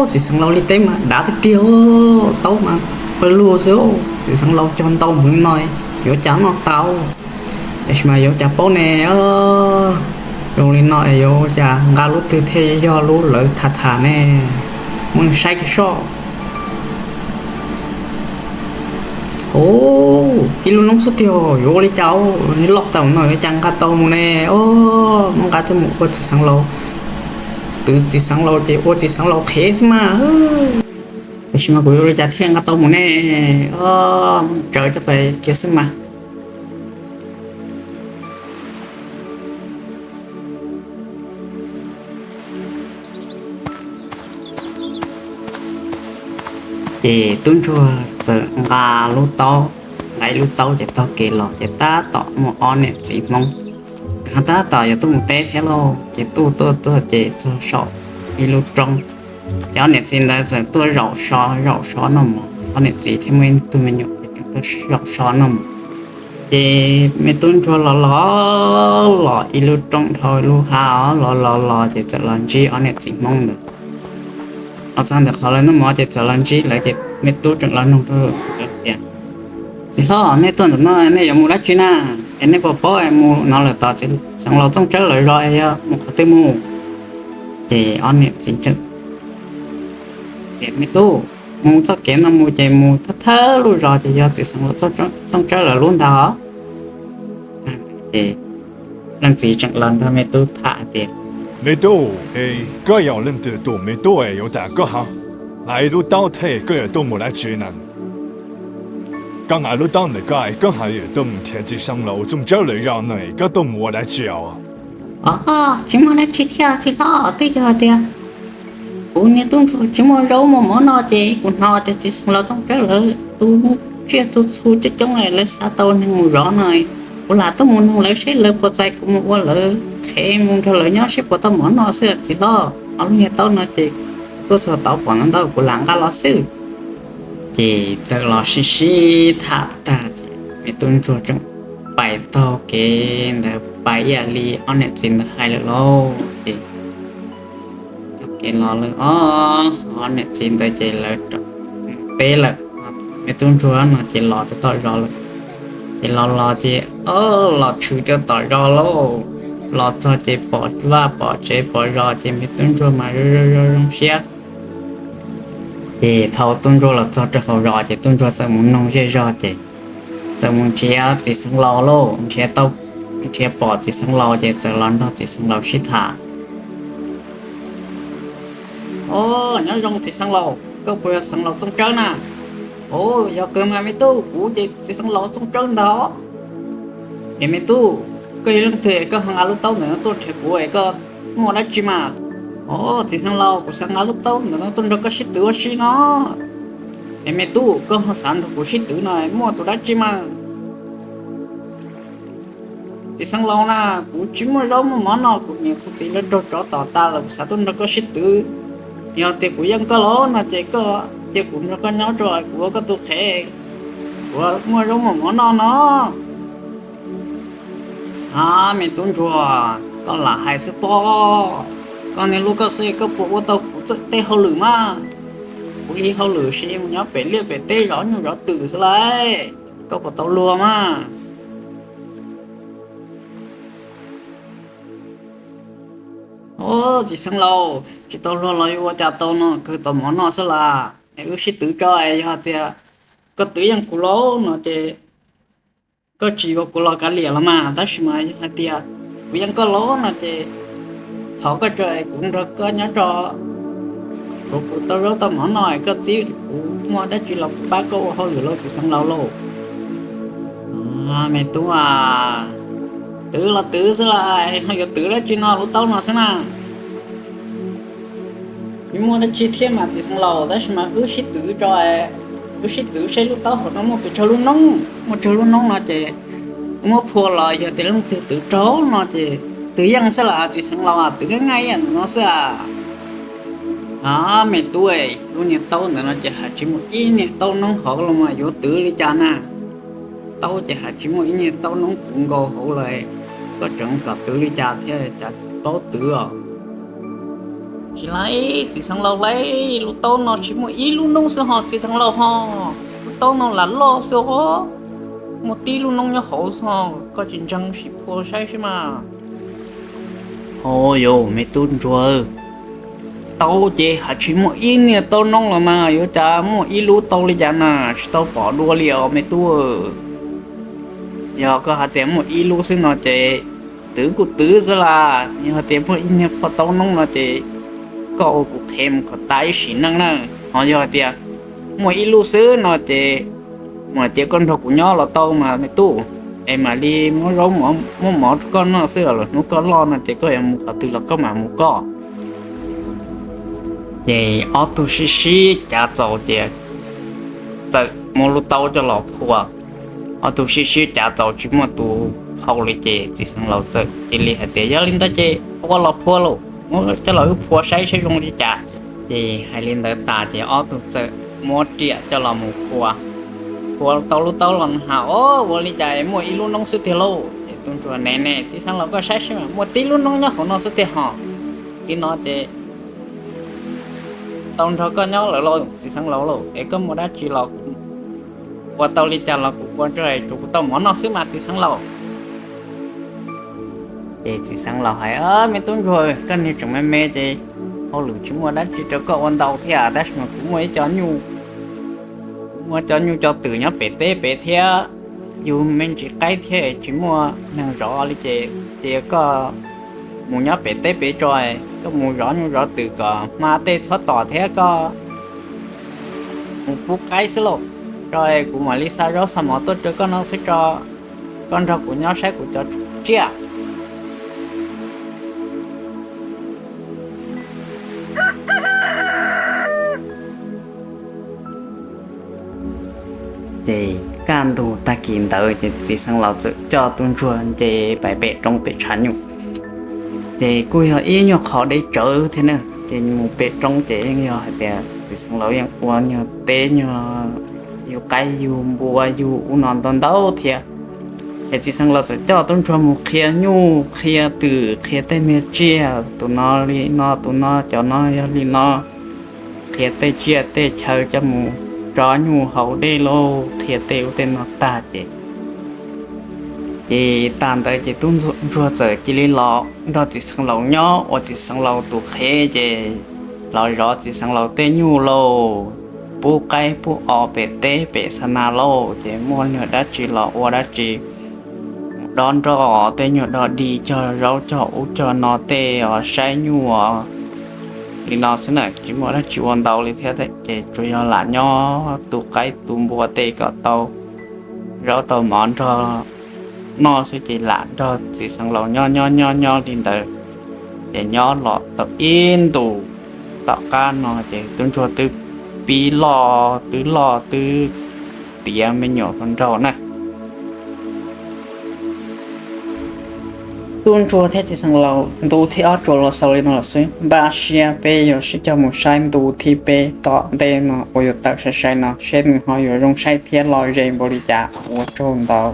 Txiv xeev laus li teb mas dav tiag tiag, taub mas pawg lug xwb. Txiv xeev laus cog ntau mus li no yuav cas noj tau, tiam sis mas yuav cas paub ne. Zoo li no yuav cas nqa lub twg thiaj yog lub lawv tham tham ne? Muab saib kiag soj. Ub, ib lub noob xwb tiag, yuav ua li cas, loj tau no yuav cas nqa tau mus ne? Muab nqa coj mus ua txiv xeev laus, twv txiv xeev laus ces ua txiv xeev laus qhev xwb mas. Tiam sis mas kuv yuav ua li cas thiaj li nqa tau mus ne? Tsawv coj pais kiag xwb mas. Ces tub ntsuag txawm nqa lub taub, nqa ib lub taub ces taug kev los ces tab tom muaj ob niam txiv Hmoob, nkawd tab tom yuav tuaj mus teb thiab lauj. Ces tuaj tuaj tuaj ces txog saum ib lub roob, ces ob niam txiv ntawd txawm tuaj zaum so zaum so noj mov. Ob niam txiv thiab muaj ib tug me nyuam ces tseem tuaj zaum so noj mov. Ces me tub ntsuag los los los ib lub roob dhau ib lub hav, los los los ces txawm los ntsib ob niam txiv Hmoob ntawd. Los txog ntawm qhov lawv noj mov ces txawm los ntsib lawv ces me tub tseem los nug rau lawv tias, Txiv hlob, nej tuaj ntawm no nej yuav mus dab tsi na? Es nej puas paub mus no lawm tom txiv xeev laus Txooj Tsawb lawv zos es yuav mus qhov twg mus? Ces ob niam txiv tseem tias, Me tub, mus txoj kev no mus ces mus thawj thawj lub zos ces yog txiv xeev laus Txooj Tsawb lawv lub ntag. Ces leej txiv tseem los nrog me tub tham tias, Me tub, koj yog leej twg tuaj? Me tub, yuav tas koj hla ib lub taub thiab koj yuav tuaj mus dab tsi na? Koj nqa lub taub ntawm koj, koj hais yuav tuaj mus nrhiav txiv xeev laus Txooj Tsawb lawv zos no, koj tuaj mus ua dab tsi os? Tsis muaj dab tsi thiab txiv hlob, twb yog tias kuv niag tub ntsuag tsis muaj zaub muaj mov noj ces kuv hnov tias txiv xeev laus Txooj Tsawb lawv tu tsiaj tu txhu coob coob, lawv xav tau neeg mus zov no, kuv lam tuaj mus nug lawv seb lawv puas txais kuv mus ua lawv qhev mus nrog lawv nyob seb puas tau mov noj xwb txiv hlob. Ho lub niag taub no ces tuaj txog tod pom ntau ntau kuv lam nqa los xwb. Ces txawm los sib sib tham tag ces me tub ntsuag tseem pais taug kev ntawd pais ib yam li ob niam txiv ntawd hais lawm lauj. Ces taug kev los lawm ob niam txiv ntawd ces lawv peb lawm, me tub ntsuag no ces los rau tom zos lawm. Ces los los ces los tshwm rau tom zos lauj. Los txog ces pom vaj pom tsev pom zos ces me tub ntsuag mas zoo zoo zoo siab. Ces thaum tub ntsuag los txog rau hauv zos ces tub ntsuag txawm mus noog zej zog ces txawm mus nrhiav txiv xeev laus lauj, nrhiav tau, nrhiav pom txiv xeev laus ces txawm los nrog txiv xeev laus sib tham. Os, nyob zoo txiv xeev laus, koj puas yog xeev laus Txooj Tsawb na? Os, yog kawg mas me tub, kuv ces txiv xeev laus Txooj Tsawb ntag. Es me tub, koj yog leej twg koj ho nqa lub taub ntawm no tuaj nrhiav kuv es koj muaj dab tsi mas? Os, txiv xeev laus, kuv xav nqa lub taub ntawm no tuaj nrog koj sib twv ua si no. Es me tub, koj ho xav nrog kuv sib twv no muaj tus dab tsi mas? Txiv xeev laus na, kuv tsis muaj zaub muaj mov noj, kuv niam kuv txiv lawv raug tsov tom tas lawm, kuv xav tuaj nrog koj sib twv. Yog tias kuv yeej koj los no ces koj cia kuv nrog koj nyob tso, kuv ua koj tus qhev, kuv muaj zaub muaj mov noj no. A, me tub ntsuag, koj lam hais xwb pob. Koj niag lub koj xwb koj puas ua tau kuv tej hauj lwm mas? Kuv li hauj lwm sis mus nyob pem liaj pem teb zov nyuj zov twm xwb lauj. Koj puas tau luag mas? Os, txiv xeev laus, tsis tau luag los yuav ua cas tau no, kawg tau mov noj xwb las. Es wb sib twv tso, es yog hais tias koj twv yeej kuv lauj no ces koj tsis yuav kuv los kav liam los mas, tab sis mas yog hais tias kuv yeej koj lauj no ces thov koj tso es kuv nrog koj nyob tso, kuv tau zaub tau mov noj, koj txib kuv muaj dab tsi los kuv pab koj ua hauj lwm lauj txiv xeev laus lauj. Me tub a, twv los twv xwb las, ho yuav twv dab tsi no lub taub no xwb na? Tsis muaj dab tsi thiab mas txiv xeev laus, tab sis mas wb sib twv tso, wb sib twv seb lub taub hauv no muaj pes tsawg lub noob, muaj tsawg lub noob no ces wb muab phua los yog tias leej twg twv raug no ces twv yeej xwb las txiv xeev laus, twv nqaij nqaij ib yam ntawm no xwb a. A, me tub, lub niag taub ntawm no ces hais tsis muaj ib niag taub noob hauv los mas yuav twv li cas na? Taub ces hais tsis muaj ib niag taub noob puv nkaus hauv lawm, koj tseem kom twv li cas thiab cas paub twv os? Tsis laib, txiv xeev laus laib, lub taub no tsis muaj ib lub noob xwb ho txiv xeev laus ho. Lub taub no lam loj xwb os, muaj tib lub noob nyob hauv xwb ho, koj tsis ntseeg sim phua saib seb mas. Au yos, me tub ntsuag, taub ces hais tsis muaj ib niag taub noob los mas yuav cas muaj ib lub tau li cas na, tsis tau pom dua li os me tub. Yog koj hais tias muaj ib lub xwb no ces twv kuj twv xwb las, yog hais tias muaj ib niag qho taub noob no ces koj ua kuv qhev mus kom tas ib sim neej na. Ho yog hais tias muaj ib lub xwb no ces mam cia koj nrog kuv nyob los tau mas me tub, es mam li muab zaub muab mov rau koj noj xwb, lwm hnub koj loj no ces koj yuav mus qhov twg los koj mam mus koj. Ces ob tug sib sib cav txaus ces txawm muab lub taub coj los phua. Ob tug sib sib cav txaus tsis muaj tus phau li ces txiv xeev laus txawm cia li hais tias yog li ntawd ces ua los phua lauj, muab coj los wb phua saib saib zoo li cas. Ces hais li ntawd tas ces ob tug txawm muab riam coj los mus phua. Phua tau lub taub los has, o, ua li cas muaj ib lub noob xwb tiag lauj? Ces tub ntsuag, ne ne txiv xeev laus, koj saib seb mas, muaj tib lub noob nyob hauv no xwb tiag ho. Li no ces tau nrog koj nyob lawm lauj txiv xeev laus lauj, es koj muaj dab tsi los ua tau li cas los kuv ua, tsuas kuv tau mov noj xwb mas txiv xeev laus. Ces txiv xeev laus hais, me tub ntsuag, koj niag tseem me me ces hauj lwm tsis muaj dab tsi rau koj ua ntau thiab, tab sis mas kuv muaj ib co nyuj, kuv muaj cov nyuj cov twm nyob pem teb pem thiab, yus me ntsis qaib thiab tsis muaj neeg zov li ces, ces koj mus nyob pem teb pem tso, koj mus zov nyuj zov twm kom hma tej txhob tom thiab koj mus pub qaib xwb lauj. Tso, kuv mam li xa zaub xa mov tuaj rau koj noj xwb tso, koj nrog kuv nyob saib kuv cov tsiaj. Ces kaj ntug tag kis ntawd ces txiv xeev laus txawm coj tub ntsuag nce pais pem roob pem tshav nyuj. Ces kuj yog ib nyuag qhov deb tsawv thiab na, ces mus pem roob ces yeej yog hais tias txiv xeev laus yeej ua nyuag teb nyuag yug qaib yug npua yug ub no ntau ntau thiab. Ces txiv xeev laus txawm coj tub ntsuag mus qhia nyuj qhia twm qhia tej niag tsiaj, tus no li no tus no cov no yog li no, qhia tej tsiaj tej chaw coj mus tso nyuj haus dej lauj, qhia tej ub tej no tag ces, ces tag ntawd ces tub ntsuag txawm cia li los nrog txiv xeev laus nyob ua txiv xeev laus tus qhev ces los zov txiv xeev laus tej nyuj lauj, pub qaib pub os pem teb pem xa nas lauj, ces muaj nyuag dab tsi los ua dab tsi, dob nroj tej nyuag dog dig cog zaub cog ub cog no tej os, saib nyuj os. Li no xwb na, tsis muaj dab tsi ua ntau li thiab ces tsuas yog lam nyob tu qaib tu npua tej kom tau zaub tau mov nrog noj xwb ces lam nrog txiv xeev laus nyob nyob nyob nyob li ntawd. Ces nyob los tau ib ntus tom qab no ces tub ntsuag twb pib loj twb loj twb tiav me nyuam hluas nraug na. Tub ntsuag thiab txiv xeev laus ntu thib ob tsuas los xaus li no lawm xwb. Npaj siab peb yuav sib cog mus saib ntu thib peb tom ntej no uas yuav tawm sai sai no seb nws ho yuav zoo saib thiab lom zem npaum li cas. Ua tsaug ntau.